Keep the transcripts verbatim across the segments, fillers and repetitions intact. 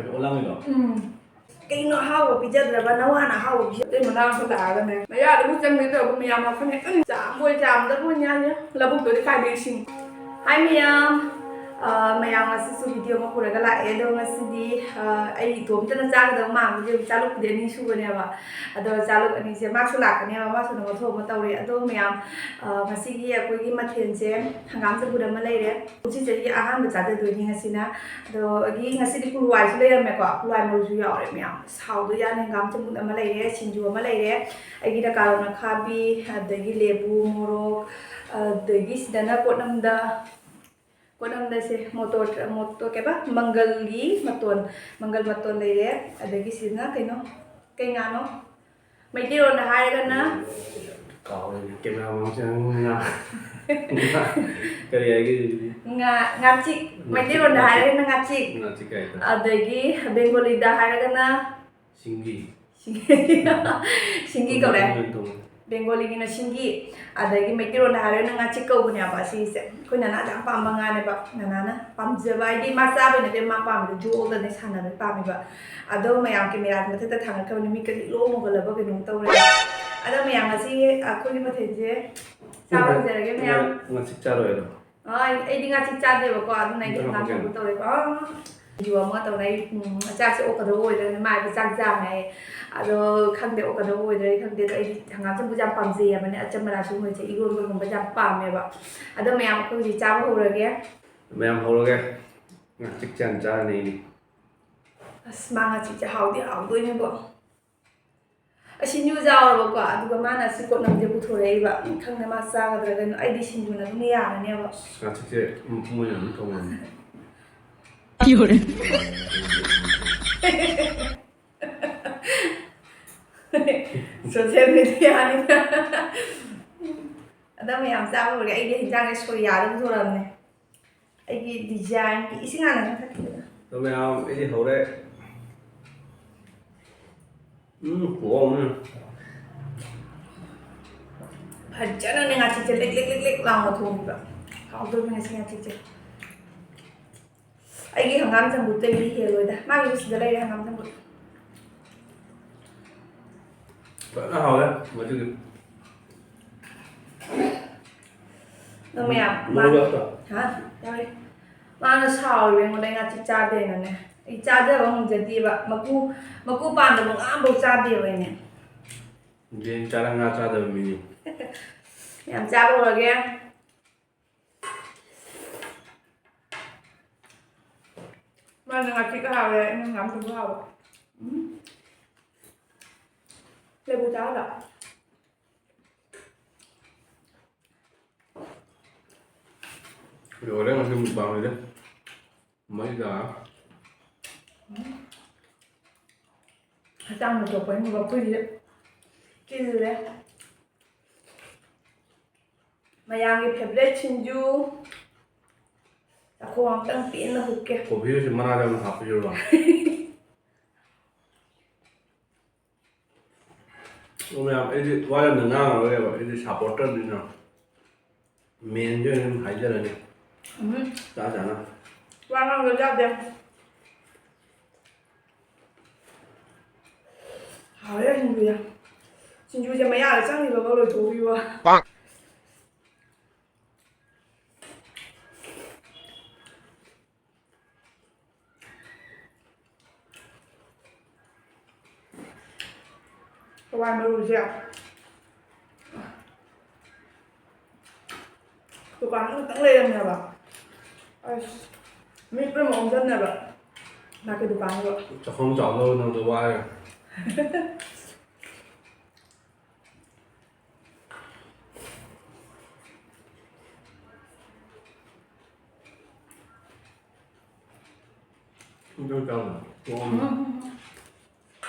ꯑꯣꯂꯥꯡꯉꯩꯗꯣ? ꯎꯝ꯫ ꯀꯩꯅꯣ ꯑꯍꯥꯎꯕ ꯄꯤꯖꯗ꯭ꯔꯕ? ꯅꯋꯥꯅ ꯑꯍꯥꯎꯕ ꯄꯤꯖ-, ꯑꯇꯩ ꯃꯅꯥ ꯑꯃ ꯂꯥꯛꯑꯒꯅꯦ꯫ ꯃꯌꯥꯗꯕꯨ ꯆꯪꯗꯦ ꯇꯧꯕ ꯃꯌꯥꯝ ꯋꯥꯈꯜꯅꯦ꯫ ꯎꯝ, ꯆꯥꯝꯕꯣꯏ ꯆꯥꯝꯗꯕꯣꯏ ꯉꯥꯏꯔꯦ꯫ ꯂꯧꯕꯨꯛꯇꯗꯤ ꯀꯥꯏꯗꯩ ꯏꯁꯤꯡ? ꯍꯥꯏ ꯃꯌꯥꯝ꯫ ꯑ, ꯃꯌꯥꯝ ꯉꯁꯤꯁꯨ video ꯑꯃ ꯄꯨꯔꯒ ꯂꯥꯛꯑꯦ꯫ ꯑꯗꯣ ꯉꯁꯤꯗꯤ, ꯑ, ꯑꯩ ꯏꯇꯣꯝꯇꯅ ꯆꯥꯒꯗꯕ ꯃꯥꯟꯕꯒꯤ ꯆꯥꯂꯨꯛꯄꯨꯗꯤ ꯑꯅꯤ ꯁꯨꯕꯅꯦꯕ꯫ ꯑꯗꯣ ꯆꯥꯂꯨꯛ ꯑꯅꯤꯁꯦ ꯃꯥꯁꯨ ꯂꯥꯛꯀꯅꯦꯕ, ꯃꯥꯁꯨ ꯑꯗꯨꯝ ꯃꯊꯧ ꯑꯃ ꯇꯧꯔꯦ꯫ ꯑꯗꯣ ꯃꯌꯥꯝ, ꯑ, ꯉꯁꯤꯒꯤ ꯑꯩꯈꯣꯏꯒꯤ ꯃꯊꯦꯜꯁꯦ ꯍꯪꯒꯥꯝ ꯆꯝꯐꯨꯠ ꯑꯃ ꯂꯩꯔꯦ꯫ ꯀꯨꯝꯁꯤ ꯆꯍꯤꯒꯤ ꯑꯍꯥꯟꯕ ꯆꯥꯖꯗꯣꯏꯅꯤ ꯉꯁꯤꯅ꯫ ꯑꯗꯣ ꯑꯩꯒꯤ ꯉꯁꯤꯗꯤ ꯀꯨꯂꯨꯋꯥꯏꯁꯨ ꯂꯩꯔꯝꯃꯦꯀꯣ, ꯀꯨꯂꯨꯋꯥꯏ ꯃꯔꯨꯁꯨ ꯌꯥꯎꯔꯦ ꯃꯌꯥꯝ꯫ ꯁꯥꯎꯗꯣꯏ ꯌꯥꯅꯤ꯫ ꯍꯪꯒꯥꯝ ꯆꯝꯐꯨꯠ ꯑꯃ ꯂꯩꯔꯦ, ꯁꯤꯡꯖꯨ ꯑꯃ ꯂꯩꯔꯦ, ꯑꯩꯒꯤꯅ ꯀꯥꯔꯣꯠ ꯑꯈꯥꯕꯤ, ꯑꯗꯒꯤ ꯂꯦꯕꯨ, ꯃꯣꯔꯣꯛ, ꯑꯗꯒꯤ ꯁꯤꯗꯅ ꯀꯣꯠꯅꯝꯗ, ꯀꯣꯠꯅꯝꯗꯁꯦ ꯃꯣꯇꯣꯔ, ꯃꯣꯇꯣꯔ ꯀꯩꯕ? ꯃꯪꯒꯜꯒꯤ ꯃꯇꯣꯟ, ꯃꯪꯒꯜ ꯃꯇꯣꯟ ꯂꯩꯔꯦ, ꯑꯗꯒꯤ ꯁꯤꯗꯅ ꯀꯩꯅꯣ? ꯀꯩ ꯉꯥꯅꯣ? ꯃꯩꯇꯩꯔꯣꯟꯗ ꯍꯥꯏꯔꯒꯅ ꯀꯥꯎꯔꯦꯅꯦ, camera ꯃꯃꯥꯡ ꯆꯪꯉꯒ ꯉꯥ-, ꯀꯔꯤ ꯍꯥꯏꯒꯦ? ꯉꯥ-, ꯉꯥꯆꯤꯛ꯫ ꯃꯩꯇꯩꯔꯣꯟꯗ ꯉꯥꯆꯤꯛ꯫ ꯍꯥꯏꯔꯒꯅ ꯉꯥꯆꯤꯛ꯫ ꯉꯥꯆꯤꯛ ꯀꯥꯏꯗ? ꯑꯗꯒꯤ ꯕꯦꯡꯒꯣꯂꯤꯗ ꯍꯥꯏꯔꯒꯅ ꯁꯤꯡꯒꯤ꯫ ꯁꯤꯡꯒꯤ꯫ ꯁꯤꯡꯒꯤ ꯀꯧꯔꯦ꯫ ꯇꯣꯉꯥꯟ ꯇꯣꯉꯥꯟ꯫ ꯕꯦꯡꯒꯣꯂꯤꯒꯤꯅ ꯁꯤꯡꯒꯤ, ꯑꯗꯒꯤ ꯃꯩꯇꯩꯔꯣꯟꯗ ꯍꯥꯏꯔꯒꯅ ꯉꯥꯆꯤꯛ ꯀꯧꯕꯅꯦꯕ ꯁꯤꯒꯤꯁꯦ꯫ ꯑꯩꯈꯣꯏ ꯅꯅꯥꯁꯦ ꯌꯥꯝ ꯄꯥꯝꯕ ꯉꯥꯅꯦꯕ꯫ ꯅꯅꯥꯅ ꯄꯥꯝꯖꯕ ꯍꯥꯏꯗꯤ ꯃꯥ ꯆꯥꯕꯩ ꯅꯠꯇꯦ, ꯃꯥ ꯄꯥꯝꯃꯤꯗꯣ ꯖꯣꯜꯗꯅꯦ ꯁꯥꯟꯅꯕꯩ ꯄꯥꯝꯃꯤꯕ꯫ ꯑꯗꯣ ꯃꯌꯥꯝ camera ꯃꯊꯛꯇ ꯊꯥꯡꯒꯠꯈ꯭ꯔꯕꯅꯤ, ꯃꯤꯠꯀꯁꯦ ꯏꯂꯣ ꯃꯣꯒꯜꯂꯕ ꯀꯩꯅꯣꯝ ꯇꯧꯔꯦ꯫ ꯑꯗꯣ ꯃꯌꯥꯝ ꯉꯁꯤ ꯑꯩꯈꯣꯏꯒꯤ ꯃꯊꯦꯜꯁꯦ ꯆꯥꯕ ꯍꯧꯖꯔꯒꯦ ꯃꯌꯥꯝ꯫ ꯉꯥꯆꯤꯛ ꯆꯥꯔꯣꯏꯗ꯭ꯔꯣ? ꯑꯥ, ꯑꯩ, ꯑꯩꯗꯤ ꯉꯥꯆꯤꯛ ꯆꯥꯗꯦꯕꯀꯣ, ꯑꯗꯨꯅ ꯑꯩꯗꯤ ꯍꯪꯒꯥꯝ ꯆꯝꯐꯨꯠ ꯇꯧꯋꯦꯕ꯫ ꯑꯥ, ꯁꯤꯡꯖꯨ ꯑꯃ ꯇꯧꯔꯦ꯫ ꯑꯩ, ꯎꯝ, ꯆꯥꯛꯁꯦ ꯑꯣꯛꯀꯗꯧꯕ ꯑꯣꯏꯗ꯭ꯔꯅꯦ, ꯃꯥ ꯍꯥꯏꯕ ꯆꯥꯛ ꯆꯥꯝꯃꯦ ꯍꯥꯏꯌꯦ꯫ ꯑꯗꯣ ꯈꯪꯗꯦ ꯑꯣꯛꯀꯗꯧꯕ ꯑꯣꯏꯗ꯭ꯔꯗꯤ ꯈꯪꯗꯦ, ꯑꯗꯣ ꯑꯩꯗꯤ ꯍꯪꯒꯥꯝ ꯆꯝꯐꯨꯠꯁꯦ ꯌꯥꯝ ꯄꯥꯝꯖꯩꯌꯦꯕꯅꯦ, ꯑꯆꯝꯕ ꯔꯥꯏꯁꯀꯨꯝꯕꯁꯦ, ꯏꯔꯣꯟꯕꯒꯨꯝꯕꯁꯦ ꯌꯥꯝ ꯄꯥꯝꯃꯦꯕ꯫ ꯑꯗꯣ ꯃꯌꯥꯝ ꯑꯩꯈꯣꯏ ꯍꯧꯖꯤꯛ ꯆꯥꯕ ꯍꯧꯔꯒꯦ꯫ ꯃꯌꯥꯝ ꯍꯧꯔꯒꯦ꯫ ꯉꯥꯆꯤꯛꯁꯦ ꯍꯥꯟꯅ ꯆꯥꯔꯅꯤ ꯑꯩꯗꯤ꯫ ꯑꯁ, ꯃꯥ ꯉꯥꯆꯤꯛꯁꯦ ꯍꯥꯎꯗꯤ ꯍꯥꯎꯗꯣꯏꯅꯦꯕꯣ꯫ ꯑꯁꯤꯟꯖꯨ ꯌꯥꯎꯔꯕꯀꯣ, ꯑꯗꯨꯒ ꯃꯥꯅ ꯑꯁꯤ ꯀꯣꯠꯅꯕꯁꯦ ꯄꯨꯊꯣꯔꯛꯏꯕ꯫ ꯈꯪꯗꯦ ꯃꯥ ꯆꯥꯒꯗ꯭ꯔꯥ ꯀꯩꯅꯣ, ꯑꯩꯗꯤ ꯁꯤꯡꯖꯨꯅ ꯑꯗꯨꯝ ꯌꯥꯔꯅꯦꯕ꯫ ꯉꯥꯆꯤꯛꯁꯦ ꯃꯄꯨꯝ ꯑꯣꯏꯅ ꯑꯗꯨꯝ ꯊꯣꯡꯉꯝꯃꯦ꯫ ꯌꯣꯔꯦ꯫ Social media ꯅꯤꯅ꯫ ꯑꯗꯣ ꯃꯌꯥꯝ ꯆꯥꯕ ꯂꯣꯏꯔꯦ꯫ ꯑꯩꯒꯤ ꯍꯤꯟꯖꯥꯡꯁꯦ ꯁꯣꯔꯤꯌꯥꯗ ꯄꯨꯊꯣꯔꯛꯑꯕꯅꯦ꯫ ꯑꯩꯒꯤ design ꯒꯤ ꯏꯁꯤꯡ ꯍꯥꯟꯅ ꯊꯛꯈꯤꯒꯦ꯫ ꯑꯗꯣ ꯃꯌꯥꯝ, ꯑꯩꯗꯤ ꯍꯧꯔꯦ꯫ ꯎꯝ, ꯈꯨꯍꯥꯎ ꯑꯃ꯫ ꯐꯖꯅꯅꯦ ꯉꯥꯆꯤꯛꯁꯦ ꯂꯦꯛ ꯂꯦꯛ ꯂꯦꯛ ꯂꯦꯛ ꯂꯥꯎꯅ ꯊꯣꯡꯕꯤꯕ꯫ ꯍꯥꯎꯗꯣꯔꯤꯕꯅꯦ ꯉꯁꯤ ꯉꯥꯆꯤꯛꯁꯦ꯫ ꯑꯩꯒꯤ ꯍꯪꯒꯥꯝ ꯆꯝꯐꯨꯠꯇꯒꯤꯗꯤ ꯍꯦꯜꯂꯣꯏꯗ꯫ ꯃꯥꯒꯤꯁꯨ ꯁꯤꯗ ꯂꯩꯔꯦ ꯍꯪꯒꯥꯝ ꯆꯝꯐꯨꯠ꯫ ꯐꯖꯅ ꯍꯥꯎꯔꯦ ꯉꯁꯤꯗꯤ꯫ ꯅꯪ ꯃꯌꯥꯝ ꯃꯣꯔꯣꯛ ꯌꯥꯎꯗ꯭ꯔꯣ? ꯍꯥ? ꯌꯥꯎꯔꯤ꯫ ꯃꯥꯅ ꯁꯥꯎꯔꯤꯕ ꯑꯩꯉꯣꯟꯗ, ꯑꯩ ꯉꯥꯆꯤꯛ ꯆꯥꯗꯦꯅꯅꯦ꯫ ꯑꯩ ꯆꯥꯖꯕ ꯉꯝꯖꯗꯦꯕ꯫ ꯃꯀꯨ, ꯃꯀꯨ ꯄꯥꯟꯗꯕ ꯉꯥ ꯑꯃꯐꯥꯎ ꯆꯥꯗꯦꯕ ꯑꯩꯅꯦ꯫ ꯌꯦꯟ ꯆꯥꯔ ꯉꯥ ꯆꯥꯗꯕ ꯃꯤꯅꯤ꯫ ꯌꯥꯝ ꯆꯥꯕ ꯍꯧꯔꯒꯦ꯫ ꯃꯥꯅ ꯉꯥꯆꯤꯛ ꯍꯥꯎꯋꯦ, ꯑꯩꯅ ꯍꯪꯒꯥꯝ ꯊꯣꯡꯕ ꯍꯥꯎꯋꯦ꯫ ꯎꯝ꯫ ꯂꯦꯕꯨ ꯆꯥꯔꯕ? ꯂꯣꯏꯔꯦ ꯉꯁꯤ ꯃꯨꯛꯕꯥꯡꯁꯤꯗꯤ꯫ ꯃꯩꯗ꯫ ꯎꯝ꯫ ꯍꯛꯆꯥꯡꯗ ꯁꯣꯛꯄꯅꯤꯅ ꯃꯈꯨꯏꯁꯦ ꯆꯤꯜꯂꯦ꯫ ꯃꯌꯥꯝꯒꯤ favourite ꯁꯤꯡꯖꯨ꯫ ꯆꯥꯛꯈꯣꯝ ꯑꯝꯇꯪ ꯄꯦꯟꯅ ꯍꯨꯛꯀꯦ꯫ ꯀꯣꯐꯤꯒꯁꯦ ꯃꯅꯥꯗ ꯑꯗꯨꯝ ꯍꯥꯞꯄꯤꯔꯣ? ꯑꯣ ꯃꯌꯥꯝ, ꯑꯩꯗꯤ ꯋꯥ ꯌꯥꯝꯅ ꯉꯥꯡꯉꯔꯣꯏꯕ, ꯑꯩꯗꯤ supporterꯅꯤꯅ꯫ Mainꯒꯤ ꯑꯣꯏꯅ ꯑꯗꯨꯝ ꯍꯥꯏꯖꯔꯅꯤ꯫ ꯎꯝ꯫ ꯆꯥ ꯆꯥꯅ꯫ ꯋꯥ ꯉꯥꯡꯕ ꯌꯥꯗꯦ꯫ ꯍꯥꯎꯔꯦ ꯁꯤꯡꯖꯨꯁꯦ꯫ ꯁꯤꯡꯖꯨꯁꯦ ꯃꯌꯥꯗ ꯆꯪꯈꯤꯕꯒ ꯂꯣꯏꯊꯣꯛꯈꯤꯕ꯫ ꯄꯥꯛ꯫ ꯍꯋꯥꯏ ꯃꯔꯨꯁꯦ ꯗꯨꯀꯥꯟꯗ ꯈꯛꯇꯪ ꯂꯩꯔꯝꯃꯦꯕ꯫ ꯑꯁ, ꯃꯤ ꯄꯨꯝꯅꯃꯛ ꯑꯣꯟꯁꯤꯟꯅꯕ ꯃꯥꯒꯤ ꯗꯨꯀꯥꯟꯗꯣ꯫ ꯆꯥꯛꯈꯨꯝ ꯆꯥꯎꯅꯕ ꯅꯪꯗꯣ ꯋꯥꯔꯦ꯫ ꯑꯗꯨ ꯇꯧꯔꯣ꯫ ꯎꯝ꯫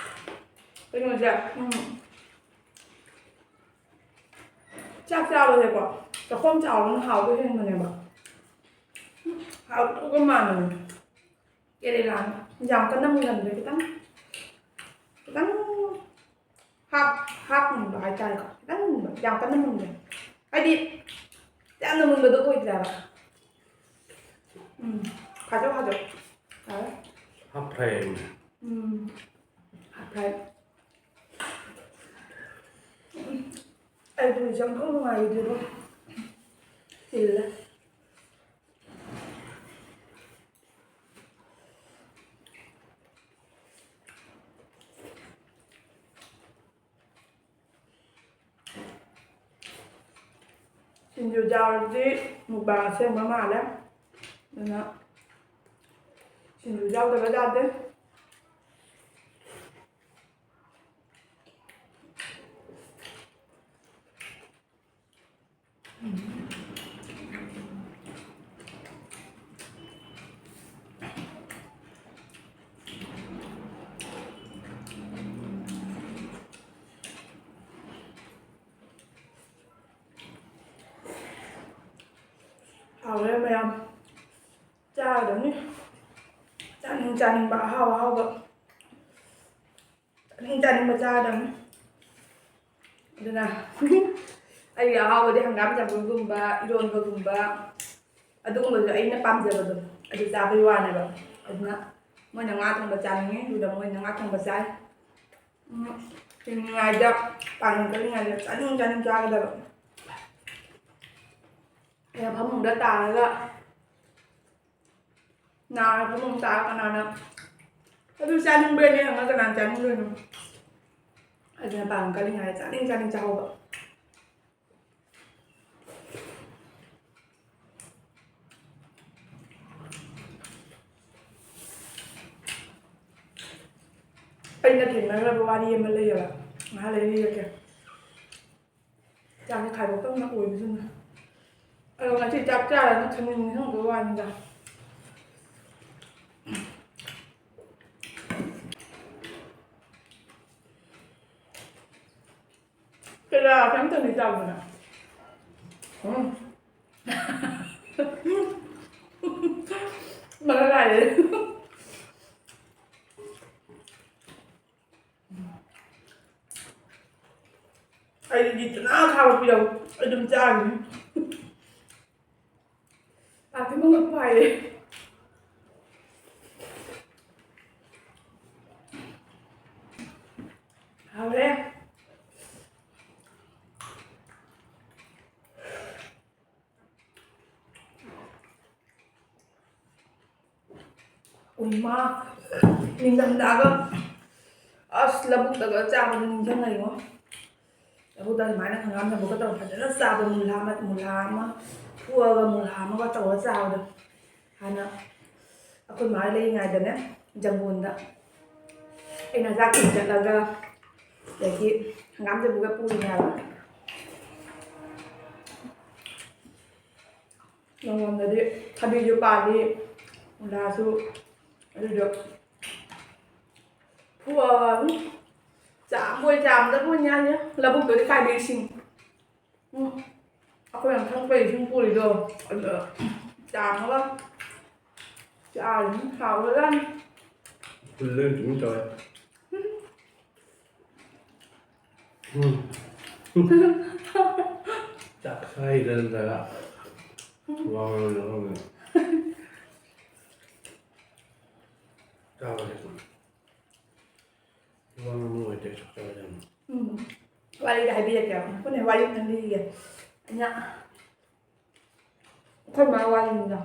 ꯀꯩꯅꯣꯁꯦ, ꯎꯝ꯫ ꯆꯥꯛ ꯆꯥꯕꯁꯦꯀꯣ, ꯆꯥꯛꯈꯣꯝ ꯆꯥꯎꯕꯅ ꯍꯥꯎꯕ ꯍꯦꯟꯕꯅꯦꯕ꯫ ꯍꯥꯎꯗꯧꯒ ꯃꯥꯟꯕꯅꯦ꯫ ꯀꯦꯔꯦꯂꯥꯅ ꯌꯥꯝ ꯀꯟꯅ ꯃꯨꯟꯍꯟꯗ꯭ꯔꯦ, ꯈꯤꯇꯪ, ꯈꯤꯇꯪ half, half ꯃꯨꯟꯕ ꯍꯥꯏꯇꯥꯔꯦꯀꯣ꯫ ꯈꯤꯇꯪ ꯃꯨꯟꯕ, ꯌꯥꯝ ꯀꯟꯅ ꯃꯨꯟꯗ꯭ꯔꯦ꯫ ꯍꯥꯏꯗꯤ, ꯌꯥꯝꯅ ꯃꯨꯟꯕꯗꯣ ꯑꯣꯏꯗ꯭ꯔꯦꯕ꯫ ꯎꯝ, ꯈꯥꯖꯧ, ꯈꯥꯖꯧ꯫ ꯍꯥꯞ ꯐ꯭ꯔꯥꯏ ꯍꯥꯏꯕꯅꯦ꯫ ꯎꯝ꯫ Half fry. ꯑꯩ ꯄꯨꯔꯤ ꯆꯥꯕ ꯅꯨꯡꯉꯥꯏꯈꯤꯗꯦꯕꯣ꯫ ꯆꯤꯜꯂꯦ꯫ ꯁꯤꯡꯖꯨ ꯆꯥꯔꯗꯤ ꯃꯨꯛꯕꯥꯡ ꯑꯁꯦꯡꯕ ꯃꯥꯜꯂꯦ꯫ ꯑꯗꯨꯅ ꯁꯤꯡꯖꯨ ꯌꯥꯎꯗꯕ ꯌꯥꯗꯦ꯫ ꯍꯥꯎꯔꯦ ꯃꯌꯥꯝ꯫ ꯆꯥꯒꯗꯕꯅꯤ꯫ ꯆꯥꯅꯤꯡ ꯆꯥꯅꯤꯡꯕ ꯑꯍꯥꯎ ꯑꯍꯥꯎꯕ꯫ ꯆꯥꯅꯤꯡ ꯆꯥꯅꯤꯡꯕ ꯆꯥꯒꯗꯕꯅꯤ꯫ ꯑꯗꯨꯅ ꯑꯩꯒꯤ ꯑꯍꯥꯎꯕꯗꯤ ꯍꯪꯒꯥꯝ ꯆꯝꯐꯨꯠꯒꯨꯝꯕ, ꯏꯔꯣꯟꯕꯒꯨꯝꯕ, ꯑꯗꯨꯒꯨꯝꯕꯗꯣ ꯑꯩꯅ ꯄꯥꯝꯖꯕꯗꯣ ꯑꯗꯨ ꯆꯥꯕꯩ ꯋꯥꯅꯦꯕ꯫ ꯑꯗꯨꯅ ꯃꯣꯏꯅ ꯉꯥ ꯊꯣꯡꯕ ꯆꯥꯅꯤꯡꯉꯤ, ꯑꯗꯨꯗ ꯃꯣꯏꯅ ꯉꯥ ꯊꯣꯡꯕ ꯆꯥꯏ꯫ ꯎꯝ, ꯍꯤꯡꯉꯤꯉꯩꯗ, ꯄꯥꯡꯒꯜ ꯀꯜꯂꯤꯉꯩꯗ ꯆꯥꯅꯤꯡ ꯆꯥꯅꯤꯡ ꯆꯥꯒꯗꯕ꯫ ꯑꯩꯅ ꯐꯃꯨꯡꯗ ꯇꯥꯔꯒ ꯅꯥꯔꯕ ꯅꯣꯡ ꯇꯥꯔ ꯀꯅꯥꯅ ꯑꯗꯨ ꯆꯥꯅꯤꯡꯕ꯭ꯔꯅꯦ ꯍꯪꯉ ꯀꯅꯥꯅ ꯆꯥꯅꯤꯡꯗꯣꯏꯅꯣ? ꯑꯗꯨꯅ ꯄꯥꯡꯒꯜ ꯀꯜꯂꯤꯉꯩꯗ ꯆꯥꯅꯤꯡ ꯆꯥꯅꯤꯡ ꯆꯥꯍꯧꯕ꯫ ꯑꯩꯅ ꯊꯦꯡꯅꯈ꯭ꯔꯕ ꯋꯥꯔꯤ ꯑꯃ ꯂꯩꯌꯦꯕ, ꯉꯥꯏꯍꯥꯛ ꯂꯩꯔ ꯂꯤꯔꯛꯀꯦ꯫ ꯆꯥꯛꯁꯦ ꯈꯥꯏꯗꯣꯛꯇꯕꯅ ꯑꯣꯏꯕꯁꯤꯅ꯫ ꯑꯗꯣ ꯉꯁꯤ ꯆꯥꯛ ꯆꯥꯔꯒ ꯈꯪꯅꯤꯡ ꯅꯤꯡꯁꯤꯡꯉꯛꯄ ꯋꯥꯅꯤꯗ꯫ ꯀꯦꯔꯂꯥ ꯀꯩꯝꯇꯅꯤ ꯆꯥꯎꯗꯅ꯫ ꯎꯝ꯫ ꯃꯔꯛ ꯍꯥꯏꯔꯦ꯫ ꯑꯩꯗꯤ ꯖꯤꯠꯇꯨꯅ ꯑꯈꯥꯕ ꯄꯤꯔꯛꯎ, ꯑꯩ ꯑꯗꯨꯝ ꯆꯥꯒꯤꯅꯤ꯫ ꯄꯥꯔꯐ꯭ꯌꯨꯝ ꯑꯃ ꯄꯥꯏꯔꯦ꯫ ꯍꯥꯎꯔꯦ꯫ ꯎꯏꯃꯥ, ꯅꯤꯡꯊꯝꯊꯥꯒ ꯑꯁ ꯂꯧꯕꯨꯛꯇꯒ ꯆꯥꯕꯗꯣ ꯅꯤꯡꯁꯤꯡꯉꯛꯏꯉꯣ꯫ ꯂꯧꯕꯨꯛꯇ ꯑꯗꯨꯃꯥꯏꯅ ꯍꯪꯒꯥꯝ ꯆꯝꯐꯨꯠꯀ ꯇꯧꯔꯒ ꯐꯖꯅ ꯆꯥꯕ, ꯃꯨꯜꯍꯥ ꯑꯃ, ꯃꯨꯜꯍꯥ ꯑꯃ ꯐꯨꯑꯒ ꯃꯨꯜꯍꯥ ꯑꯃꯒ ꯇꯧꯔꯒ ꯆꯥꯕꯗꯣ꯫ ꯍꯥꯟꯅ ꯑꯩꯈꯣꯏ ꯃꯥ ꯂꯩꯔꯤꯉꯩꯗꯅꯦ, ꯖꯪꯒꯣꯟꯗ ꯑꯩꯅ ꯆꯥꯛ ꯊꯤꯟ ꯆꯠꯂꯒ, ꯑꯗꯒꯤ ꯍꯪꯒꯥꯝ ꯆꯝꯐꯨꯠꯀ ꯄꯨꯔꯤꯅꯦ ꯍꯥꯏꯕ꯫ ꯅꯪꯉꯣꯟꯗꯗꯤ ꯊꯕꯤꯁꯨ ꯄꯥꯜꯂꯤ, ꯃꯨꯂꯥꯁꯨ, ꯑꯗꯨꯗꯣ ꯐꯨꯑꯒ ꯑꯗꯨꯝ ꯆꯥꯝꯕꯣꯏ ꯆꯥꯝꯗꯕꯣꯏ ꯌꯥꯅꯤ꯫ ꯂꯧꯕꯨꯛꯇꯗꯤ ꯀꯥꯏꯗꯩ ꯏꯁꯤꯡ? ꯎꯝ, ꯑꯩꯈꯣꯏꯅ ꯊꯛꯄꯩ ꯏꯁꯤꯡ ꯄꯨꯔꯤꯗꯣ, ꯑꯗꯨꯗ ꯆꯥꯝꯃꯒ ꯆꯥꯔꯤꯅꯤ, ꯍꯥꯎꯒ꯭ꯔꯖꯥꯠꯅꯤ꯫ ꯐꯨꯜꯂꯦ, ꯇꯨꯃꯤꯟ ꯇꯧꯋꯦ꯫ ꯎꯝ꯫ ꯆꯥꯛ ꯁꯥꯏꯗ ꯅꯠꯇ꯭ꯔꯒ ꯋꯥ ꯉꯥꯡꯅ ꯉꯥꯡꯅ꯫ ꯆꯥꯕꯁꯦ ꯋꯥ ꯉꯥꯡꯕ ꯅꯨꯡꯉꯥꯏꯇꯦ, ꯆꯥꯛ ꯆꯥꯕꯁꯦ ꯌꯥꯝꯅ꯫ ꯎꯝ꯫ ꯋꯥꯔꯤꯗ ꯍꯥꯏꯕꯤꯔꯛꯀꯦ꯫ ꯑꯩꯈꯣꯏꯅ ꯋꯥꯔꯤ ꯑꯝꯇꯪ ꯂꯤꯒꯦ꯫ ꯑꯩꯅ ꯑꯩꯈꯣꯏ ꯃꯥ ꯋꯥꯔꯤꯅꯤꯗ꯫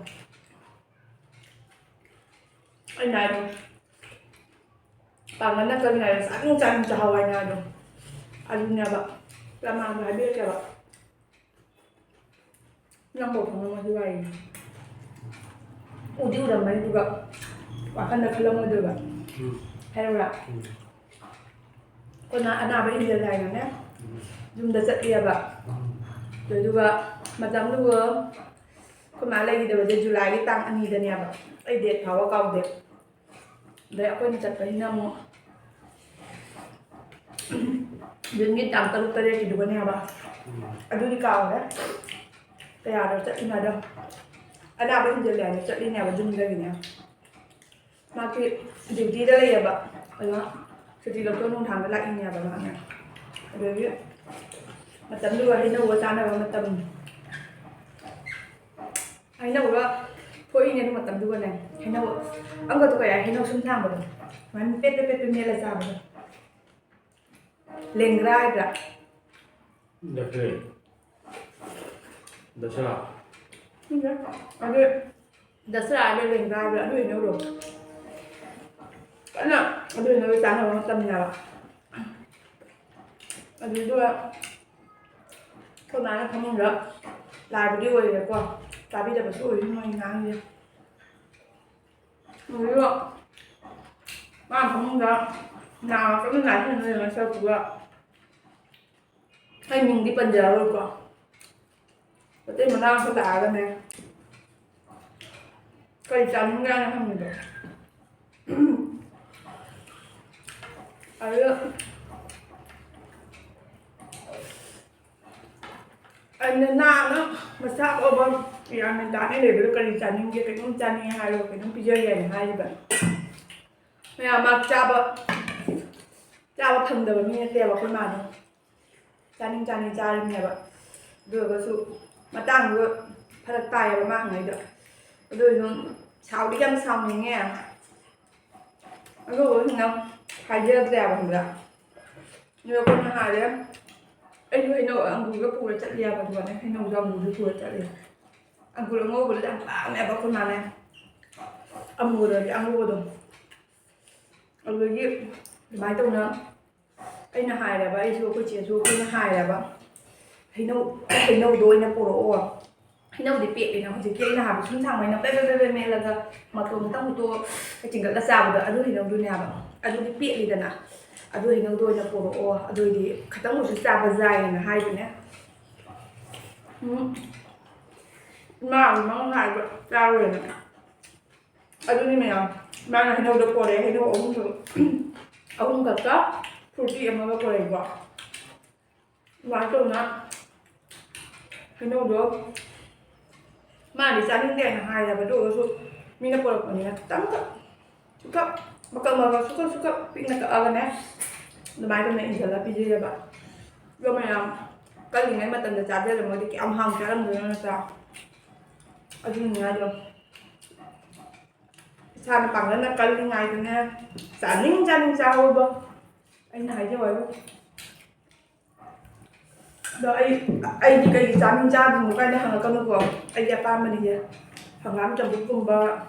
ꯑꯩꯅ ꯍꯥꯏꯗꯣ, ꯄꯥꯡꯒꯜꯅ ꯀꯔꯤ ꯍꯥꯏꯔꯣ? ꯆꯥꯅꯤꯡ ꯆꯥꯅꯤꯡ ꯆꯥꯍꯧ ꯍꯥꯏꯅ ꯍꯥꯏꯗꯣ꯫ ꯑꯗꯨꯅꯦꯕ꯫ ꯄ꯭ꯔꯃꯥꯟꯗꯣ ꯍꯥꯏꯕꯤꯔꯛꯀꯦꯕ꯫ ꯅꯪꯕꯨ ꯈꯪꯉꯝꯃꯣꯏ ꯑꯗꯨ ꯋꯥꯔꯤꯗꯣ꯫ ꯎꯗꯤ ꯎꯔꯝꯃꯅꯤ, ꯑꯗꯨꯒ ꯋꯥꯈꯜꯗ ꯈꯜꯂꯝꯃꯣꯏꯗꯣꯏꯕ꯫ ꯎꯝ꯫ ꯍꯥꯏꯔꯛꯎꯔꯥ? ꯎꯝ꯫ ꯑꯩꯈꯣꯏꯅ ꯑꯅꯥꯕ ꯏꯟꯖꯜꯂꯦ ꯍꯥꯏꯅꯅꯦ, ꯎꯝ꯫ ꯌꯨꯝꯗ ꯆꯠꯂꯦꯕ꯫ ꯎꯝ꯫ ꯑꯗꯨꯗꯨꯒ ꯃꯇꯝꯗꯨꯒ ꯑꯩꯈꯣꯏ ꯃꯥ ꯂꯩꯈꯤꯗꯕꯁꯦ ꯖꯨꯂꯥꯏꯒꯤ ꯇꯥꯡ ꯑꯅꯤꯗꯅꯦꯕ꯫ ꯑꯩ ꯗꯦꯠ ꯐꯥꯎꯕ ꯀꯥꯎꯗꯦ꯫ ꯑꯗꯩ ꯑꯩꯈꯣꯏꯅ ꯆꯠꯄꯁꯤꯅ ꯑꯃꯨꯛ ꯖꯨꯟꯒꯤ ꯇꯥꯡ ꯇꯔꯨꯛ ꯇꯔꯦꯠꯀꯤꯗꯨꯒꯅꯦꯕ꯫ ꯎꯝ꯫ ꯑꯗꯨꯗꯤ ꯀꯥꯎꯔꯦ꯫ ꯀꯌꯥꯗ ꯆꯠꯂꯤꯅꯣꯗꯣ꯫ ꯑꯅꯥꯕ ꯍꯦꯟꯖꯜꯂꯦ ꯍꯥꯏꯅ ꯆꯠꯂꯤꯅꯦꯕ ꯌꯨꯝꯗꯒꯤꯅꯦ꯫ ꯃꯥꯒꯤ ꯗ꯭ꯌꯨꯇꯤꯗ ꯂꯩꯌꯦꯕ꯫ ꯑꯗꯨꯅ ꯁꯨꯇꯤ ꯂꯧꯊꯣꯛ ꯅꯨꯡꯊꯥꯡꯗ ꯂꯥꯛꯏꯅꯦꯕ ꯃꯥꯅꯦ꯫ ꯑꯗꯒꯤ ꯃꯇꯝꯗꯨꯒ ꯍꯩꯅꯧꯒ ꯆꯥꯅꯕ ꯃꯇꯝ꯫ ꯍꯩꯅꯧꯒ ꯊꯣꯛꯏꯅꯦ ꯑꯗꯨ ꯃꯇꯝꯗꯨꯒꯅꯦ꯫ ꯍꯩꯅꯧ ꯑꯃꯈꯛꯇ ꯀꯌꯥ ꯍꯩꯅꯧ ꯁꯨꯝ ꯊꯥꯡꯕꯗꯣ꯫ ꯁꯨꯃꯥꯏꯅ ꯄꯦꯠ ꯄꯦꯠ ꯄꯦꯠ ꯄꯦꯠ ꯃꯦꯠꯂ ꯆꯥꯕꯗꯣ꯫ ꯂꯦꯡꯒ꯭ꯔꯥ ꯍꯥꯏꯕ꯭ꯔꯥ? ꯗꯁꯔꯥ꯫ ꯈꯪꯗꯦ꯫ ꯑꯗꯨ ꯗꯁꯔꯥ ꯍꯥꯏꯕ꯭ꯔꯥ, ꯂꯦꯡꯒ꯭ꯔꯥ ꯍꯥꯏꯕ꯭ꯔꯥ, ꯑꯗꯨ ꯍꯩꯅꯧꯗꯣ꯫ ꯀꯟꯅ ꯑꯗꯨ ꯍꯩꯅꯧꯗꯣ ꯆꯥꯅꯕ ꯃꯇꯝꯅꯦꯕ꯫ ꯑꯗꯨꯗꯨꯒ ꯑꯩꯈꯣꯏ ꯃꯥꯅ ꯐꯃꯨꯡꯗ ꯂꯥꯏꯕꯨꯗꯤ ꯑꯣꯏꯔꯦꯀꯣ, ꯇꯥꯕꯤꯗꯕꯁꯨ ꯑꯣꯏꯁꯅꯨ ꯑꯩ ꯉꯥꯡꯉꯤꯁꯦ꯫ ꯑꯗꯨꯒ ꯃꯥ ꯐꯃꯨꯡꯗ ꯅꯥ ꯀꯟꯅ ꯅꯥꯏ ꯍꯦꯟꯅ ꯂꯩꯔꯝꯃꯦ ꯁꯔꯨꯛꯇꯨꯒ꯫ ꯑꯩ ꯃꯤꯡꯗꯤ ꯄꯟꯖꯔꯔꯣꯏꯀꯣ꯫ ꯃꯇꯩ ꯃꯅꯥꯎ ꯑꯃꯈꯛ ꯂꯥꯛꯑꯒꯅꯦ, "ꯀꯔꯤ ꯆꯥꯅꯤꯡꯒꯦ?" ꯍꯥꯏꯅ ꯍꯪꯉꯤꯗꯣ꯫ ꯑꯗꯨ ꯑꯩꯅ ꯅꯥꯟꯅ ꯃꯁꯥ ꯐꯥꯎꯕ ꯌꯥꯝꯅ ꯗꯥꯅ ꯂꯩꯕꯗꯣ, "ꯀꯔꯤ ꯆꯥꯅꯤꯡꯒꯦ? ꯀꯩꯅꯣꯝ ꯆꯥꯅꯤꯡꯉꯦ ꯍꯥꯏꯔꯣ, ꯀꯩꯅꯣꯝ ꯄꯤꯖꯒꯦ" ꯍꯥꯏꯅ ꯍꯥꯏꯔꯤꯕ꯫ ꯃꯌꯥꯝ ꯃꯥ ꯆꯥꯕ, ꯆꯥꯕ ꯐꯪꯗꯕ ꯃꯤ ꯅꯠꯇꯦꯕ ꯑꯩꯈꯣꯏ ꯃꯥꯗꯣ꯫ ꯆꯥꯅꯤꯡ ꯆꯥꯅꯤꯡ ꯆꯥꯔꯤꯕꯅꯦꯕ꯫ ꯑꯗꯨ ꯑꯣꯏꯔꯒꯁꯨ ꯃꯇꯥꯡꯗꯨ ꯐꯔꯛ ꯇꯥꯏꯌꯦꯕ ꯃꯥ ꯍꯪꯉꯛꯏꯗꯣ꯫ ꯑꯗꯨ ꯑꯣꯏꯁꯨ ꯁꯥꯎꯗꯤ ꯌꯥꯝ ꯁꯥꯎꯅꯤꯡꯉꯦ꯫ ꯑꯗꯨ ꯑꯣꯏꯔꯁꯨꯅ ꯍꯥꯏꯖꯔꯛꯇ꯭ꯔꯦꯕ, ꯈꯪꯕ꯭ꯔꯥ? ꯑꯗꯨꯒ ꯑꯩꯈꯣꯏꯅ ꯍꯥꯏꯔꯦ, ꯑꯩꯁꯨ ꯍꯩꯅꯧ ꯑꯪꯒꯨꯔꯒ ꯄꯨꯔ ꯆꯠꯂꯦꯕ, ꯑꯗꯨꯒꯅꯦ ꯍꯩꯅꯧꯁꯨ ꯑꯪꯒꯨꯔꯁꯨ ꯄꯨꯔ ꯆꯠꯂꯦ꯫ ꯑꯪꯒꯨꯔ ꯑꯉꯧꯕꯗꯨꯗꯤ ꯌꯥꯝ ꯄꯥꯝꯃꯦꯕ ꯑꯩꯈꯣꯏ ꯃꯥꯅꯦ, ꯑꯃꯨꯕꯗꯗꯤ ꯑꯉꯧꯕꯗꯣ꯫ ꯑꯗꯨꯗꯒꯤ ꯑꯗꯨꯃꯥꯏꯅ ꯇꯧꯅ ꯑꯩꯅ ꯍꯥꯏꯔꯦꯕ, ꯑꯩꯁꯨ ꯑꯩꯈꯣꯏ ꯆꯦꯁꯨ ꯑꯩꯈꯣꯏꯅ ꯍꯥꯏꯔꯦꯕ, "ꯍꯩꯅꯧ, ꯍꯩꯅꯧꯗꯣ ꯑꯣꯏꯅ ꯄꯨꯔꯛꯑꯣ"꯫ ꯍꯩꯅꯧꯗꯤ ꯄꯦꯠꯂꯤꯅ ꯍꯧꯖꯤꯛꯀꯤ ꯑꯩꯅ ꯍꯥꯏꯕ ꯁꯨꯝ ꯁꯥꯡꯕꯅꯤꯅ ꯄꯦꯠ ꯄꯦꯠ ꯄꯦꯠ ꯄꯦꯠ ꯃꯦꯠꯂꯒ ꯃꯇꯣꯟ ꯈꯤꯇꯪ ꯍꯨꯠꯇꯣꯛꯑ ꯆꯤꯡꯒꯠꯂ ꯆꯥꯕꯗꯣ, ꯑꯗꯨ ꯍꯩꯅꯧꯗꯨꯅꯦꯕ꯫ ꯑꯗꯨꯗꯤ ꯄꯦꯠꯂꯤꯗꯅ, ꯑꯗꯨ ꯍꯩꯅꯧꯗꯣ ꯑꯣꯏꯅ ꯄꯨꯔꯛꯑꯣ, ꯑꯗꯨꯑꯣꯏꯗꯤ ꯈꯤꯇꯪ ꯑꯣꯏꯔꯁꯨ ꯆꯥꯕ ꯌꯥꯏꯌꯦꯅ ꯍꯥꯏꯕꯅꯦ꯫ ꯎꯝ꯫ ꯏꯃꯥ ꯑꯃꯨꯛ ꯍꯥꯏꯕ ꯆꯥꯔꯣꯏꯅ꯫ ꯑꯗꯨꯅꯤ ꯃꯌꯥꯝ, ꯃꯥꯅ ꯍꯩꯅꯧꯗꯣ ꯄꯣꯔꯛꯑꯦ, ꯍꯩꯅꯧ ꯑꯍꯨꯝ, ꯑꯍꯨꯝ ꯈꯛꯇ, ꯐ꯭ꯔꯨꯇꯤ ꯑꯃꯒ ꯄꯣꯔꯛꯏꯀꯣ꯫ ꯑꯗꯨꯃꯥꯏꯅ ꯇꯧꯅ ꯍꯩꯅꯧꯗꯣ ꯃꯥꯗꯤ ꯆꯥꯅꯤꯡꯗꯦ ꯍꯥꯏꯅ ꯍꯥꯏꯔꯕ, ꯑꯗꯨ ꯑꯣꯏꯔꯁꯨ ꯃꯤꯅ ꯄꯣꯔꯛꯄꯅꯤꯅ ꯈꯤꯇꯪꯈꯛ, ꯁꯨꯀꯛ, ꯃꯀꯛ ꯃꯀꯛ ꯁꯨꯀꯛ ꯁꯨꯀꯛ ꯄꯤꯛꯅ ꯀꯛꯑꯒꯅꯦ, ꯑꯗꯨꯃꯥꯏꯅ ꯇꯧꯅ ꯏꯟꯁꯤꯜꯂ ꯄꯤꯖꯩꯌꯦꯕ꯫ ꯑꯗꯣ ꯃꯌꯥꯝ ꯀꯜꯂꯤꯉꯩ ꯃꯇꯝꯗ ꯆꯥꯖꯔꯝꯃꯗꯤ ꯀꯌꯥꯝ ꯍꯥꯎꯅ ꯆꯥꯔꯝꯗꯣꯏꯅꯣ ꯅꯠꯇ꯭ꯔꯥ? ꯑꯗꯨꯅꯤ ꯍꯥꯏꯗꯣ꯫ ꯏꯁꯥꯅ ꯄꯥꯡꯒꯜꯅ ꯀꯜꯂꯤꯉꯩꯗꯅꯦ, ꯆꯥꯅꯤꯡ ꯆꯥꯅꯤꯡ ꯆꯥꯍꯧꯕ꯫ ꯑꯩꯅ ꯍꯥꯏꯖꯧ ꯍꯥꯏꯕꯨ꯫ ꯑꯗꯣ ꯑꯩ, ꯑꯩꯗꯤ ꯀꯩꯒꯤ ꯆꯥꯅꯤꯡ ꯆꯥꯗ꯭ꯔꯤꯅꯣ ꯀꯥꯏꯅ ꯍꯪꯉꯛꯀꯅꯨꯀꯣ꯫ ꯑꯩꯒꯤ ꯑꯄꯥꯝꯕꯅꯤꯁꯦ꯫ ꯍꯪꯒꯥꯝ ꯆꯝꯐꯨꯠꯀꯨꯝꯕ,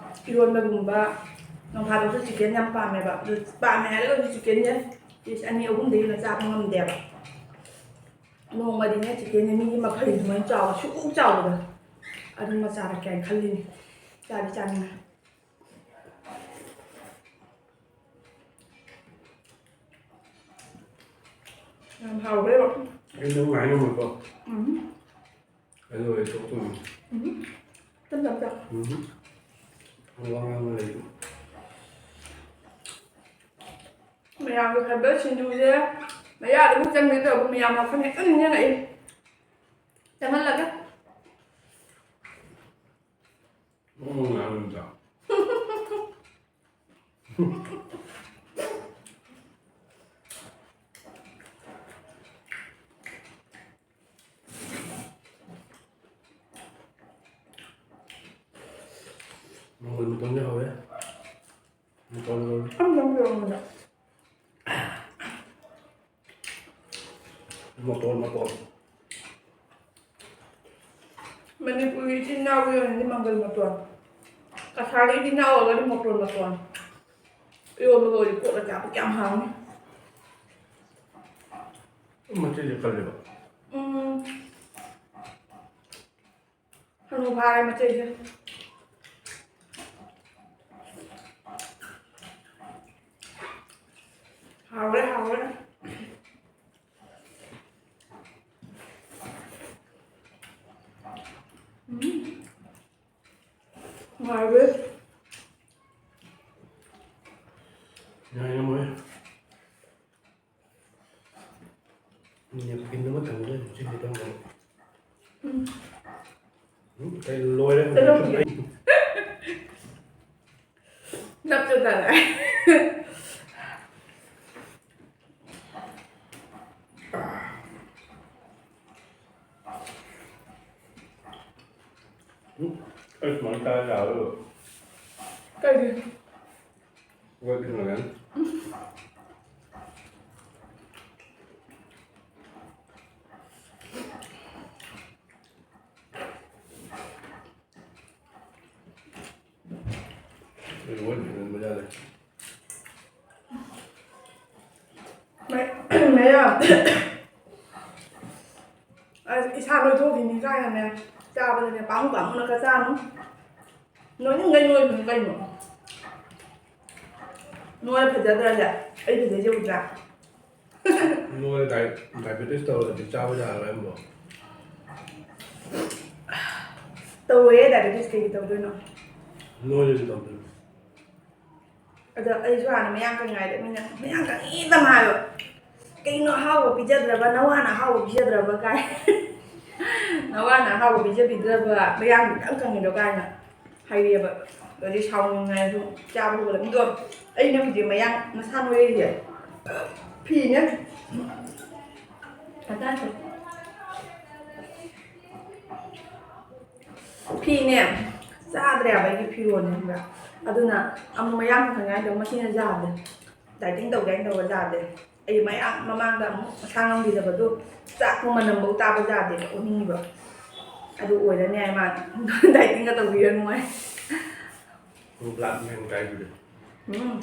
ꯏꯔꯣꯟꯕꯒꯨꯝꯕ, ꯅꯣꯡꯐꯥꯗꯣꯛꯁꯨ ꯆꯤꯛꯀꯟ ꯌꯥꯝ ꯄꯥꯝꯃꯦꯕ꯫ ꯑꯗꯨ ꯄꯥꯝꯃꯦ ꯍꯥꯏꯔꯒꯁꯨ ꯆꯤꯛꯀꯟꯁꯦ ꯄꯤꯁ ꯑꯅꯤ ꯑꯍꯨꯝꯗꯒꯤ ꯍꯦꯟꯅ ꯆꯥꯕ ꯉꯝꯗꯦꯕ꯫ ꯅꯣꯡꯃꯗꯤꯅꯦ ꯆꯤꯛꯀꯟꯁꯦ ꯃꯤꯒꯤ ꯃꯐꯩ ꯑꯗꯨꯃꯥꯏꯅ ꯆꯥꯎꯕ, ꯁꯨꯛ ꯆꯥꯎꯕꯗ ꯑꯗꯨꯝ ꯃꯆꯥꯔꯛꯀꯦ ꯍꯥꯏꯅ ꯈꯜꯂꯤꯅꯤ꯫ ꯆꯥꯗꯤ ꯆꯥꯅꯤꯡꯉꯦ꯫ ꯌꯥꯝ ꯍꯥꯎꯈ꯭ꯔꯦꯕ꯫ ꯑꯩ ꯅꯪ ꯉꯥꯏ ꯉꯝꯃꯣꯏꯀꯣ꯫ ꯎꯝ꯫ ꯑꯩ ꯂꯣꯏꯔꯦ ꯇꯣꯛꯇꯣꯏꯅꯤ꯫ ꯎꯝ꯫ ꯇꯞ ꯇꯞ ꯆꯥꯎ꯫ ꯎꯝ꯫ ꯋꯥ ꯉꯥꯡꯕ ꯂꯩ꯫ ꯃꯌꯥꯝꯒꯤ ꯐꯥꯏꯕꯔ ꯁꯤꯡꯖꯨꯁꯦ ꯃꯌꯥꯗ ꯑꯃꯨꯛ ꯆꯪꯒꯦ ꯇꯧꯕ, ꯃꯌꯥꯝ ꯋꯥꯈꯜ ꯍꯦꯛꯇ ꯅꯤꯡꯁꯤꯡꯉꯛꯏ꯫ ꯆꯪꯍꯜꯂꯒ꯫ ꯃꯑꯣꯡ ꯃꯥꯟꯗ꯫ ꯃꯪꯒꯜ ꯃꯇꯣꯟꯗꯤ ꯍꯥꯎꯋꯦ꯫ ꯃꯇꯣꯟ ꯂꯧꯔꯦ꯫ ꯑꯝ ꯅꯝ ꯌꯧꯔꯝꯕꯗ꯫ ꯃꯇꯣꯟ, ꯃꯇꯣꯟ꯫ ꯃꯅꯤꯄꯨꯔꯒꯤ ꯏꯆꯤꯟ ꯏꯅꯥꯎꯒꯤ ꯑꯣꯏꯅꯗꯤ ꯃꯪꯒꯜ ꯃꯇꯣꯟ꯫ ꯀꯁꯥꯔꯒꯤ ꯏꯆꯤꯟ ꯏꯅꯥꯎ ꯑꯣꯏꯔꯒꯗꯤ ꯃꯇꯣꯟ ꯃꯇꯣꯟ꯫ ꯏꯔꯣꯟꯕꯒ ꯑꯣꯏꯔꯗꯤ ꯀꯣꯠꯂ ꯆꯥꯕ ꯀꯌꯥꯝ ꯍꯥꯎꯅꯤ꯫ ꯃꯆꯦꯁꯦ ꯀꯜꯂꯦꯕ꯫ ꯎꯝ꯫ ꯍꯅꯨ ꯐꯥꯔꯦ ꯃꯆꯦꯁꯦ꯫ ꯍꯥꯎꯔꯦ, ꯍꯥꯎꯔꯦ꯫ ꯎꯝ꯫ ꯅꯨꯡꯉꯥꯏꯔꯦ꯫ ꯌꯥꯏ, ꯌꯥꯝ ꯅꯨꯡꯉꯥꯏ꯫ ꯅꯦꯞꯀꯤꯟ ꯑꯃ ꯊꯝꯒꯗꯣꯏꯅꯤ, ꯁꯤ ꯈꯤꯇꯪ ꯂꯧ꯫ ꯎꯝ꯫ ꯎꯝ, ꯀꯩ ꯂꯣꯏꯔꯦ꯫ ꯆꯠꯂꯝꯃꯤꯅꯦ꯫ ꯅꯞꯇ ꯇꯥꯔꯦ꯫ ꯎꯝ, ꯑꯩ ꯁꯨꯃꯥꯏꯅ ꯆꯥ ꯌꯥꯔꯔꯣꯏ꯫ ꯀꯩꯒꯤ? ꯋꯦꯠ ꯍꯦꯟꯒꯠꯂꯅꯤ꯫ ꯃꯌꯥꯝ, ꯑꯁ, ꯏꯁꯥ ꯅꯣꯏꯊꯣꯛꯈꯤꯅꯤ ꯀꯥꯏꯅꯅꯦ ꯆꯥꯕꯗꯅꯦ ꯄꯥꯝꯃꯨ ꯄꯥꯝꯃꯨꯅ ꯈꯔ ꯆꯥꯅꯨ꯫ ꯅꯣꯏꯅꯤꯡꯒꯩ ꯅꯣꯏꯕꯅꯤ ꯀꯩꯅꯣ꯫ ꯅꯣꯏ ꯐꯖꯗ꯭ꯔꯁꯦ? ꯑꯩ ꯐꯖꯩꯁꯦ ꯎꯗ꯭ꯔꯥ? ꯅꯣꯏ ꯗꯥꯏ-, ꯗꯥꯏꯕꯦꯇꯤꯁ ꯇꯧꯔꯗꯤ ꯆꯥꯕ ꯌꯥꯔꯔꯣꯏ ꯑꯃꯨꯛ꯫ ꯇꯧꯔꯣꯏꯌꯦ, ꯗꯥꯏꯕꯦꯇꯤꯁ ꯀꯩꯒꯤ ꯇꯧꯗꯣꯏꯅꯣ? ꯅꯣꯏꯗꯗꯤ ꯇꯧꯗꯣꯏꯅꯣ꯫ ꯑꯗꯣ ꯑꯩꯁꯨ ꯍꯥꯟꯅ ꯃꯌꯥꯡ ꯀꯪꯉꯤꯉꯩꯗ ꯃꯤꯅ ꯃꯌꯥꯡ ꯀꯪꯉꯤꯗ ꯍꯥꯏꯕ, "ꯀꯩꯅꯣ ꯑꯍꯥꯎꯕ ꯄꯤꯖꯗ꯭ꯔꯕ? ꯅꯋꯥꯅ ꯑꯍꯥꯎꯕ ꯄꯤꯖꯗ꯭ꯔꯕ?" ꯀꯥꯏ꯫ "ꯅꯋꯥꯅ ꯑꯍꯥꯎꯕ ꯄꯤꯖꯕꯤꯗ꯭ꯔꯕ? ꯃꯌꯥꯡ ꯌꯥꯝ ꯀꯪꯉꯤꯗꯣ?" ꯀꯥꯏꯅ ꯍꯥꯏꯔꯤꯑꯕ꯫ ꯑꯗꯩ ꯁꯥꯎꯅꯤꯡꯉꯥꯏꯁꯨ ꯆꯥꯕ ꯍꯧꯒꯠꯂꯛꯄ꯫ ꯑꯗꯣ ꯑꯩꯅ ꯍꯧꯖꯤꯛ ꯃꯌꯥꯡ ꯃꯁꯥ ꯅꯣꯏꯔꯛꯏꯁꯦ ꯐꯤꯅꯦ꯫ ꯑꯇꯥꯡꯕ꯫ ꯐꯤꯅꯦ ꯆꯥꯗ꯭ꯔꯦꯕ ꯑꯩꯒꯤ ꯐꯤꯔꯣꯜꯅꯦ, ꯈꯪꯕ꯭ꯔꯥ? ꯑꯗꯨꯅ ꯑꯃꯨꯛ ꯃꯌꯥꯡ ꯀꯪꯉꯤꯉꯩꯗ ꯃꯁꯤꯅ ꯌꯥꯗꯦ꯫ ꯗꯥꯏꯇꯤꯡ ꯇꯧꯒꯦ ꯍꯥꯏꯅ ꯇꯧꯕ ꯌꯥꯗꯦ꯫ ꯑꯩ ꯃꯌꯥꯝ ꯃꯃꯥꯡꯗ ꯑꯃꯨꯛ ꯃꯁꯥ ꯉꯝꯈꯤꯗꯕꯗꯣ, ꯆꯥꯛ ꯃꯅꯝꯐꯧ ꯇꯥꯕ ꯌꯥꯗꯦꯕ, ꯑꯣꯅꯤꯡꯉꯤꯕ꯫ ꯑꯗꯨ ꯑꯣꯏꯔꯅꯤ ꯍꯥꯏ ꯃꯥꯅ꯫ ꯗꯥꯏꯇꯤꯡꯒ ꯇꯧꯕꯤꯔꯅꯨ ꯍꯥꯏ꯫ ꯕ꯭ꯂꯥꯛ ꯃꯦꯟ ꯀꯥꯏꯕꯤꯗꯣ꯫ ꯎꯝ꯫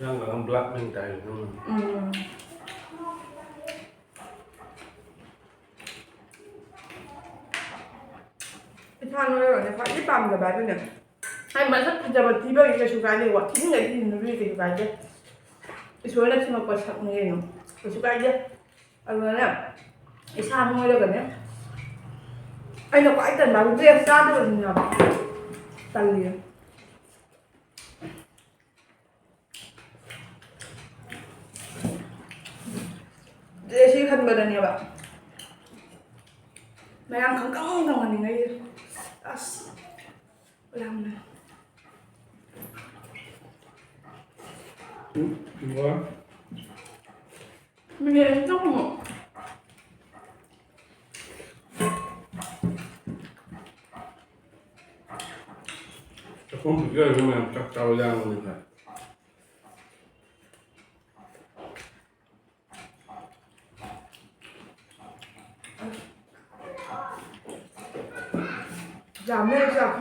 ꯅꯪꯅ ꯑꯃꯨꯛ ꯕ꯭ꯂꯥꯛ ꯃꯦꯟ ꯀꯥꯏꯕꯤꯗꯣ꯫ ꯎꯝ꯫ ꯏꯁꯥ ꯅꯣꯏꯔꯒꯅꯦ ꯈ꯭ꯋꯥꯏꯗꯒꯤ ꯄꯥꯝꯖꯕ ꯍꯥꯏꯕꯨꯅꯦ, ꯑꯩ ꯃꯁꯛ ꯐꯖꯕ ꯊꯤꯕꯒꯤ ꯀꯩꯁꯨ ꯀꯥꯏꯗꯦꯀꯣ, ꯊꯤꯅꯤꯡꯉꯩ ꯊꯤꯅꯤꯡꯕꯒꯤ ꯀꯩꯁꯨ ꯀꯥꯏꯗꯦ꯫ ꯏꯁꯣꯔꯅ ꯁꯦꯝꯃꯛꯄ ꯁꯛꯅꯤ ꯀꯩꯅꯣ, ꯀꯩꯁꯨ ꯀꯥꯏꯗꯦ꯫ ꯑꯗꯨꯒꯅꯦ, ꯏꯁꯥ ꯅꯣꯏꯔꯒꯅꯦ, ꯑꯩꯅ ꯈ꯭ꯋꯥꯏ ꯇꯟꯕ ꯍꯥꯏꯕꯨ ꯗ꯭ꯔꯦꯁ ꯆꯥꯗꯕꯁꯤꯅꯦꯕ꯫ ꯇꯜꯂꯤꯌꯦ꯫ ꯗ꯭ꯔꯦꯁꯁꯤ ꯈꯟꯕꯗꯅꯦꯕ ꯃꯌꯥꯝ ꯈꯪꯀꯪ ꯀꯪꯍꯟꯅꯤꯡꯉꯩꯁꯦ꯫ ꯑꯁ, ꯌꯥꯝꯅ꯫ ꯎꯝ, ꯋꯥ꯫ ꯃꯤꯅꯤꯠ ꯑꯅꯤ ꯇꯧꯔꯝꯃꯣ꯫ ꯆꯥꯛꯈꯨꯝ ꯄꯤꯖꯔꯒ ꯃꯌꯥꯝ ꯆꯥꯛ ꯆꯥꯕ ꯌꯥꯕꯅꯤ ꯈꯔ꯫ ꯌꯥꯝꯃꯦ ꯆꯥꯛ꯫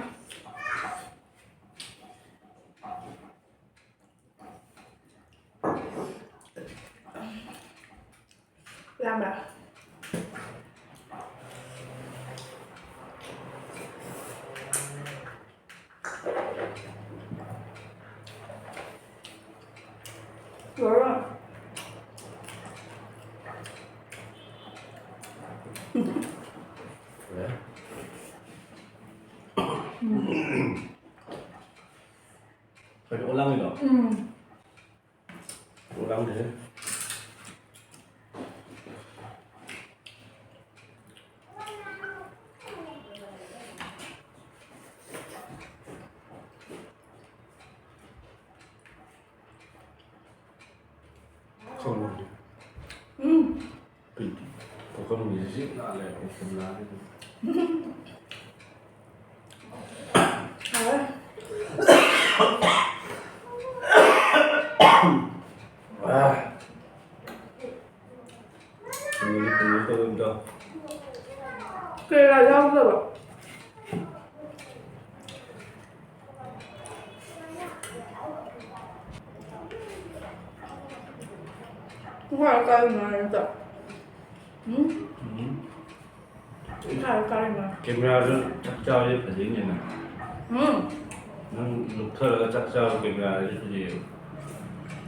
ꯆꯥꯝꯃ꯫ ꯂꯣꯏꯔꯦ꯫ ꯎꯝ꯫ ꯀꯩꯅꯣ ꯑꯣꯂꯥꯡꯒꯤꯗꯣ? ꯎꯝ꯫ ꯑꯣꯂꯥꯡꯗꯦ꯫ ꯈꯪꯉꯨ꯫ ꯎꯝ꯫ ꯄꯨꯈꯝꯒꯤꯁꯤ ꯁꯤ ꯅꯥꯜꯂꯦ, ꯎꯐꯨꯟ ꯅꯥꯜꯂꯦ꯫ ꯍꯥꯎꯋꯦ꯫ ꯑꯥ꯫ ꯀꯩꯅꯣ, ꯀꯩꯅꯣ ꯇꯧꯕꯗꯣ꯫ ꯀꯩꯔꯥ ꯌꯥꯎꯗꯕ? ꯉꯥ ꯀꯥꯏ ꯉꯥꯏꯔꯗ? ꯎꯝ? ꯎꯝ꯫ ꯉꯥ ꯀꯥꯏ ꯉꯥꯏ? ꯀꯦꯃꯦꯔꯥꯗ ꯆꯥꯛ ꯆꯥꯕꯁꯦ ꯐꯖꯩꯅꯦ ꯅꯪ꯫ ꯎꯝ꯫ ꯅꯪ ꯂꯨꯞꯊꯔꯒ ꯆꯥꯛ ꯆꯥꯕ ꯀꯦꯃꯦꯔꯥꯗꯗꯤ ꯐꯖꯩꯌꯦꯕ꯫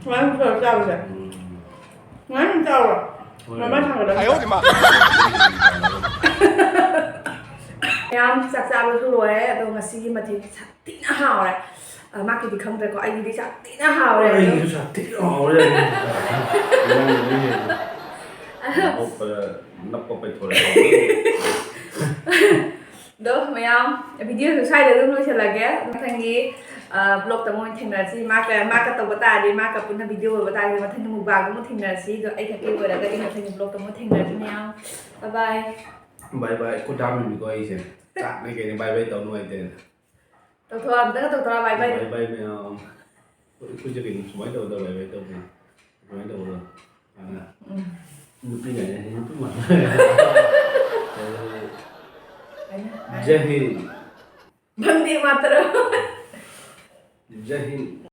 ꯉꯥ ꯂꯨꯞꯊꯔꯒ ꯆꯥꯕꯁꯦ? ꯎꯝ꯫ ꯉꯥ ꯌꯥꯝ ꯆꯥꯎꯔꯣ? ꯍꯣꯏ꯫ ꯃꯃꯥ ꯊꯥꯡꯒꯠꯂꯒ꯫ ꯃꯌꯥꯝ ꯆꯥꯛ ꯆꯥꯕꯁꯨ ꯂꯣꯏꯔꯦ, ꯑꯗꯣ ꯉꯁꯤꯒꯤ ꯃꯊꯦꯜꯁꯦ ꯁꯥꯊꯤꯅ ꯍꯥꯎꯔꯦ꯫ ꯑ, ꯃꯥꯒꯤꯗꯤ ꯈꯪꯗ꯭ꯔꯦꯀꯣ, ꯑꯩꯒꯤꯗꯤ ꯁꯥꯊꯤꯅ ꯍꯥꯎꯔꯦ꯫ ꯑꯩꯒꯤꯁꯨ ꯁꯥꯊꯤꯅ ꯍꯥꯎꯔꯦ꯫ ꯅꯪꯒꯤꯗꯤ ꯍꯦꯟꯅ ꯅꯣꯛꯄꯗ ꯅꯞꯄ ꯄꯩꯊꯣꯔꯛꯑꯦ꯫ ꯑꯗꯣ ꯃꯌꯥꯝ, videoꯁꯨ ꯁ꯭ꯋꯥꯏꯗ ꯑꯗꯨꯝ ꯂꯣꯏꯁꯤꯜꯂꯒꯦ꯫ ꯃꯊꯪꯒꯤ, ꯑ, vlogꯇ ꯑꯃꯨꯛ ꯊꯦꯡꯅꯔꯁꯤ꯫ ꯃꯥꯒ, ꯃꯥꯒ ꯇꯧꯕ ꯇꯥꯔꯗꯤ, ꯃꯥꯒ ꯄꯨꯟꯅ video ꯑꯣꯏꯕ ꯇꯥꯔꯗꯤ, ꯃꯊꯪꯒꯤ mukbangꯗ ꯑꯃꯨꯛ ꯊꯦꯡꯅꯔꯁꯤ꯫ ꯑꯗꯣ ꯑꯩ ꯈꯛꯀꯤ ꯑꯣꯏꯔꯒꯗꯤ ꯃꯊꯪꯒꯤ vlogꯇ ꯑꯃꯨꯛ ꯊꯦꯡꯅꯔꯁꯤ ꯃꯌꯥꯝ꯫ Bye bye꯫ Bye bye꯫ ꯈꯨꯠ ꯍꯥꯝꯃꯤꯅꯤꯀꯣ ꯑꯩꯁꯦ꯫ ꯆꯥꯛꯅꯤ ꯀꯩꯅꯤ bye bye ꯇꯧ ꯅꯨꯡꯉꯥꯏꯇꯦꯅ꯫ ꯇꯧꯊꯣꯛꯑꯣ, ꯑꯝꯇꯒ ꯇꯧꯊꯣꯔꯛꯑꯣ, bye bye꯫ Bye bye ꯃꯌꯥꯝ꯫ ꯑꯩꯈꯣꯏꯁꯦ ꯀꯩꯅꯣ ꯁꯨꯃꯥꯏꯅ ꯇꯧꯒꯗꯕ, bye bye ꯇꯧꯕꯅꯦ꯫ ꯁꯨꯃꯥꯏꯅ ꯇꯧꯕꯗꯣ꯫ ꯑꯗꯨꯅ ꯎꯝ꯫ ꯅꯨꯄꯤ ꯀꯥꯏꯅ ꯍꯥꯏꯁꯦ ꯅꯨꯄꯤ ꯃꯥꯟꯕ꯫ ꯀꯩꯅꯣ? ꯖꯩ ꯍꯤꯟ꯫ ꯚꯟꯗꯦ ꯃꯥꯇꯔꯝ꯫ ꯖꯩ ꯍꯤꯟ꯫